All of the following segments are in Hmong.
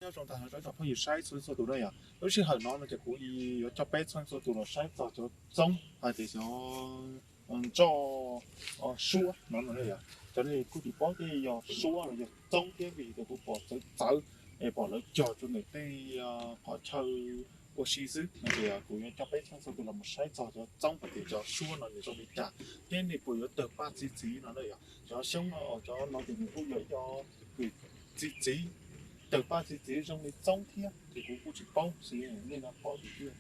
Nyob zoo tag nrho phooj ywg saib txhua leej txhua tus na yom. Lub sij hawm no no ces kuv yuav coj peb txhua leej txhua tus los saib txog cov txoob hais tias cov nroj suab no no na yom. Cov no kuj tsis paub thiab yog suab los yog txoob thiab vim tias kuv pom txawv txawv es pom lawv cog rau ntawm tej qhov chaw ua si xwb no ces kuv yuav coj peb txhua leej txhua tus los mus saib txog cov txoob hais tias cov suab no nws zoo li cas thiab nws puas yuav tawg paj txi txiv no na yom. Cov xyoob no cov no ces nws kuj yog ib co kws txi txiv, tawg paj txi txiv zoo li txoob thiab ces kuv kuj tsis paub xwb. Nej no paub tias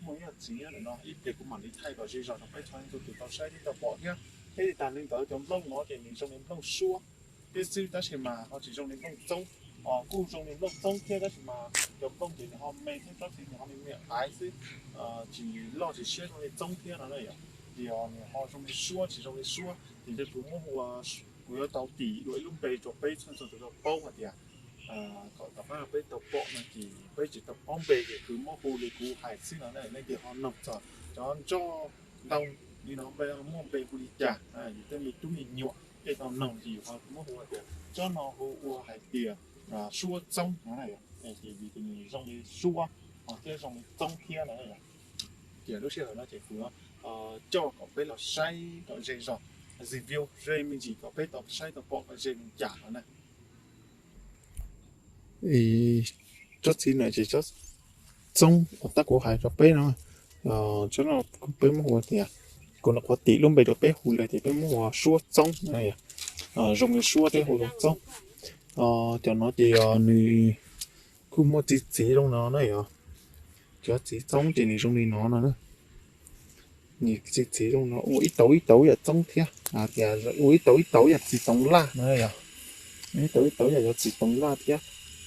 muaj ib yam txiv no ib pliag kuv mam li thaij kom ze zog rau peb txhua leej txhua tus tau saib thiab tau pom thiab. Thiab li tas li ntawd cov nplooj no ces nws zoo li nplooj suab thiab xwb tab sis mas ho tsis zoo li nplooj txoob. Kuj zoo li nplooj txoob thiab tab sis mas cov nplooj ces nws ho me thiab tsob txiv nws ho me me aiv xwb, tsis loj tsis siab zoo li txoob thiab no na yom. Ces nws ho zoo li suab tsis zoo li suab ces kuv muab hu, kuv yuav tau tim dua ib lub npe rau peb txhua leej txhua tus tau paub hais tias kom tom qab peb tau pom no ces peb tsis tau paub npe ces kuv muab hu li kuv hais xwb no na. Leej twg ho noog txog cov nroj ntau li no muaj npe hu li cas, yus tej me tub me nyuam tej tau noog ces yus ho muab hu hais tias tsob no hu ua hais tias suab txoob no na. Ces vim tias nws zoo li suab thiab zoo li txoob thiab no. Ces lub sij hawm no ces kuv coj kom peb los saib kom ze zog, review ze me ntsis kom peb tau saib tau pom kom ze li cas no na. Tsob txiv no ces tsob txoob uas tab kuv hais rau peb no, tsob no peb muab hu tias, kuv no qhuav tim lub npe rau peb hu li tias peb muab hu ua suab txoob no, zoo li suab thiab hu ua txoob. Cov no ces nws kuj muaj txiv txiv zoo no na yom. Cov txiv txoob ces nws zoo li no no na. Nws txiv txiv zoo no ua ib tauv ib tauv yam txoob thiab, tias ua ib tauv ib tauv yam txiv toov laj no yom. Ib tauv ib tauv yam cov txiv toov laj thiab.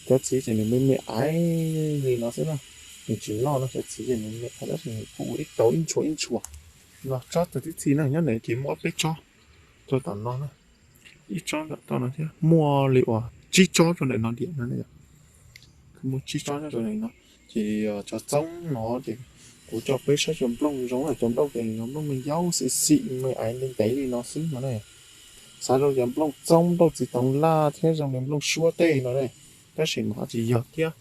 Cov txiv ces nws me me aiv li no xwb na. Nws tsis loj no, cov txiv ces nws me aiv tab sis nws kuj ua ib tauv ib ntshua ib ntshua. No tsob tawg tib txhij na, nyob ntawm ces muaj ob peb tsob rau tom no na. Ib tsob tom no thiab, muaj li uas tsib tsob rau ntawm no diam no. Muaj tsib tsob rau ntawm no. Ces cov txoob no ces kuv coj peb saib cov nplooj zoo, cov nplooj ces cov nplooj me yaub xim xim me aiv ntev ntev li no xwb no ne. Xav zoo cov nplooj txoob nplooj txiv toov laj thiab zoo li nplooj suab tej no ne, tab sis mas ho tsis yog thiab.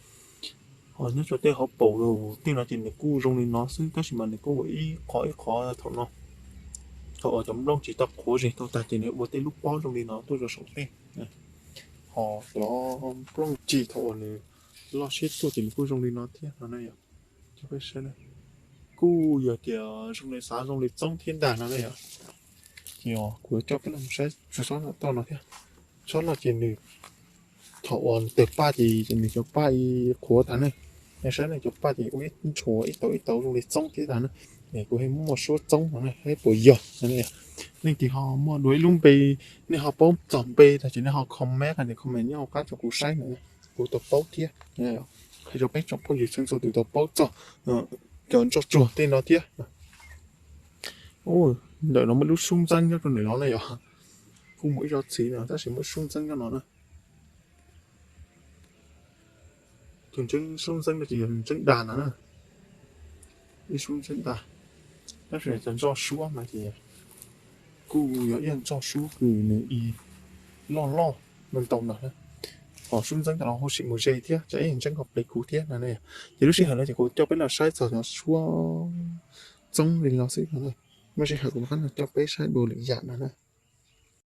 Ho nyob rau tej hauv paus tej no ces nws kuj zoo li no xwb tab sis mas nws kuj ua ib qho ib qho thaum no. Thaum uas cov nplooj tsis tau qhuav zis tau tag ces nws ua tej lub pob zoo li no tuaj rau saum tej. Ho cov nplooj tsis thaum uas nws loj siab tuaj ces nws kuj zoo li no thiab no ne yom. Kuj yog tias zoo li xav zoo li txoob thiab ntag no ne yom. Ces kuv coj peb los saib tsob no toj no thiab. Tsob no ces nws thaum uas tawg paj ces nws cov paj qhuav tag ne. Nej saib ne, cov paj ces ua ib ntshua ib tauv ib tauv zoo li txoob thiab tag ne. Es kuv thiaj muab hu ua suab txoob no ne, saib puas yog no ne. Leej twg ho muaj dua ib lub npe, nej ho paub txog npe tag ces nej ho comment hais tias comment nyob hauv qab rau kuv saib na, kuv tau paub thiab. Hais rau peb tsoom phooj ywg txhua tus tau paub txog cov ntsoj tsuag tej no thiab. Ntawm no muaj lub sub ntxeeb nyob rau ntawm no na yom. Kuj muaj ib co txiv no tab sis muaj sub ntxeeb nyob no na. Tus ntseeb, sub ntxeeb no ces yog ntseeb dag no na. Ib sub ntseeb dag, tab sis cov ntsoj suab no ces kuj yog ib ntsoj suab kws nws ib loj loj ntau ntau ntag na. Ho sub ntxeeb no ho sim mus ze thiab, tsam ib ntseeb ho ple kuv thiab no ne. Ces lub sij hawm no ces kuv coj peb los saib txog cov suab txoob li no xwb no na. Muaj sij hawm kuv mam coj peb saib dua lwm yam no na.